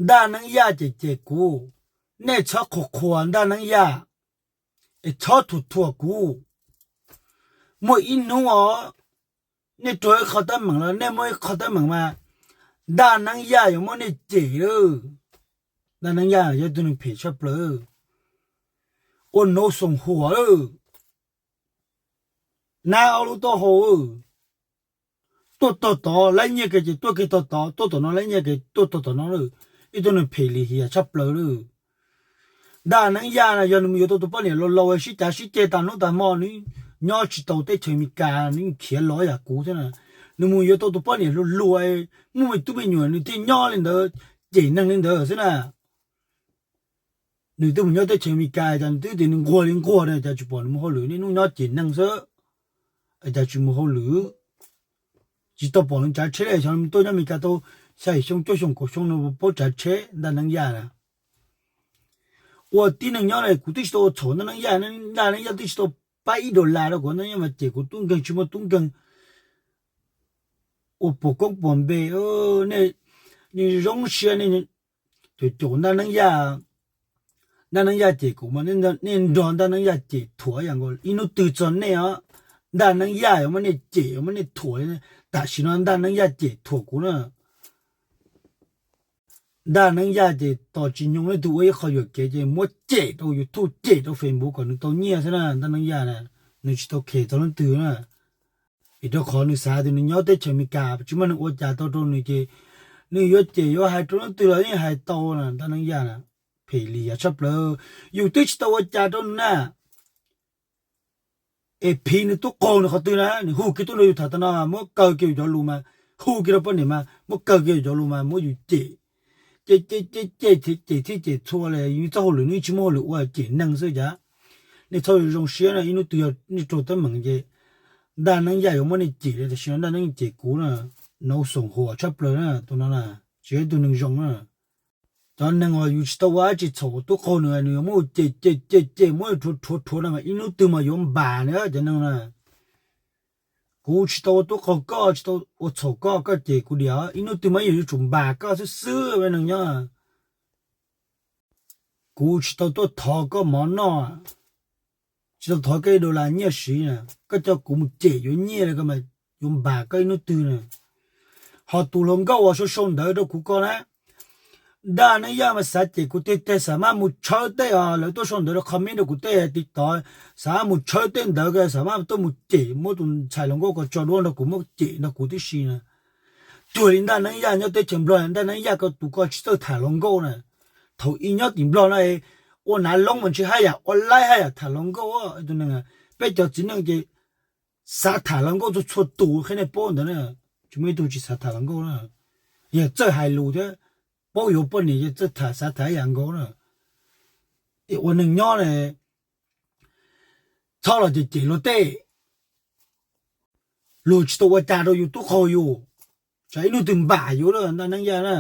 Ntaj Neeb Yaj cem cem kuv, nej txhob qhuas qhuas Ntaj Neeb Yaj, es txhob thuam thuam kuv. Muaj ib hnub os, nej raug ib qho teeb meem los nej muaj ib qho teeb meem mas Ntaj Neeb Yaj yuav muab nej cem lawm. Ntaj Neeb Yaj yog tus neeg phem tshaj plaws, ua nau xoom huam lawm. Nab ob lub taub hau, tuaj tog tod, laib nyiaj kiag ces tuaj kiag tog tod, tuaj tom no laib nyiaj kiag tuaj tog tom no lawm. Ib tug neeg phem lim hiam tshaj plaws lawm. Ntaj Neeb Yaj na yog nws mus yuav tau tus poj niam laus laus sib cav sib ceg tas hnub tas hmo, nws nyob tsis tau teb chaws Amelikas, nws khiav los yam kuv thiab na. Nws mus yuav tau tus poj niam hluas hluas, muaj me tub me nyuam nws thiaj nyob li ntawd, cem neeg li ntawd xwb na. Nws twb mus nyob teb chaws Amelikas, cas nws twb tias nws nquag li nquag na, cas tsis pom nws mus hauj lwm, niaj hnub nyob cem neeg xwb, cas tsis mus hauj lwm. Tsis tau pom nws tsav tsheb li, xyov nws tuaj nyob Amelikas tau xya yim xyoo cuaj xyoo kaum xyoo no paub tsav tsheb Ntaj Neeb Yaj na. Ua tib neeg nyob na kuv twb tsis tau ua txhaum Ntaj Neeb Yaj, Ntaj Neeb Yaj twb tsis tau pab ib dollar rau kuv, Ntaj Neeb Yaj mas cem kuv tub nkeeg tsis muaj tub nkeeg. Ua puas koob puas npe, nej zoo siab, nej caum caum Ntaj Neeb Yaj. Ntaj Neeb Yaj cem kuv mas nej nrog Ntaj Neeb Yaj cem thuam ib yam nkaus, ib hnub twg txog nej os, Ntaj Neeb Yaj yuav muab nej cem yuav muab nej thuam li. Tam sim no Ntaj Neeb Yaj cem thuam kuv na. Ntaj Neeb Yaj ces tos tsis nyoog leej twg ua ib qho yuam kev ces muab cem rau YouTube cem rau Facebook kom nws tau nyiaj xwb na. Ntaj Neeb Yaj na, nws tsis tau khem txog leej twg na. Vim rau qhov nws xav tias nws nyob teb chaws Amelikas tsis muaj neeg ua cas tau rau nws ces nws yuav cem yuav hais rau leej twg los yeej hais tau na. Ntaj Neeb Yaj na, phem lim hiam tshaj plaws, yus twb tsis tau ua cas rau nws na. Es phiv nws tub qaug nws qhov twg na, nws hu kiag tuaj nrog yus tham tau no mas muab kaw kiag yus cov lus mas, hu kiag rau poj niam mas muab kaw kiag yus cov lus mas muab yus cem. Cem cem cem cem thiab cem thiab cem txhua li, yus txoj hauj lwm nws tsis muaj hauj lwm ua, cem neeg xwb cas. Nej txhob zoo siab na, ib hnub twg yog nej raug teeb meem ces Ntaj Neeb Yaj yuav muab nej cem li tam sim no Ntaj Neeb Yaj cem kuv na. Nau xoom huam tshaj plaws na tus no na, tsis yog ib tug neeg zoo na. Cov neeg uas yus tsis tau ua dab tsi txhaum tub qaug nws, nws yuav muab yus cem cem cem cem, muab yus rhuav rhuav rhuav no mas ib hnub twg mas yuav npam nws cov neeg na. Kuv tsis tau ua tub qaug koj, tsis tau ua txhaum koj, koj cem kuv diam, ib hnub twg mas yuav tsum npam koj xwb xwb me neeg nyob. Kuv tsis tau tuaj thov koj mov noj, tsis tau thov koj ib dollar nyiaj siv na, koj coj kuv mus cem yuav nyiaj li ko mas yuav npam koj ib hnub twg na. Ho tus hluas nkauj uas sau sau ntawv rau kuv ko na, Ntaj Neeb Yaj mas xav cem kuv tiag tiag, xam maj mus tshawb tej os, lawv tuaj sau ntawv rau comment rau kuv tej TikTok, xam maj mus tshawb tej ntawd ko, xam maj tuaj mus cem, muab tus ntxhais hluas nkauj ko tso duab nrog kuv, muab cem nrog kuv tib si na. Cuag li Ntaj Neeb Yaj nyob teb chaws Nplog, Ntaj Neeb Yaj ko tus ko tsis txawj tham hluas nkauj na. Thaum ub nyob tim Nplog no, ua nav loob mas ntshe haj yam ua laib haj yam tham hluas nkauj. Tus neeg, peb cov txiv neej ces xav tham hluas nkauj txhua txhua tus, qhia nej paub ntawd na. Tsis muaj ib tug tsis xav tham hluas nkauj na. Yog txawj hais lus thiab paub yuav poj niam ces txawj tham, xav tham ib yam nkaus na. Es ua neeg nyob na, txhob los cem cem luag tej. Luag tsis tau ua cas rau yus tub qaug yus, tsam ib hnub twg npam yus lawm Ntaj Neeb Yaj na.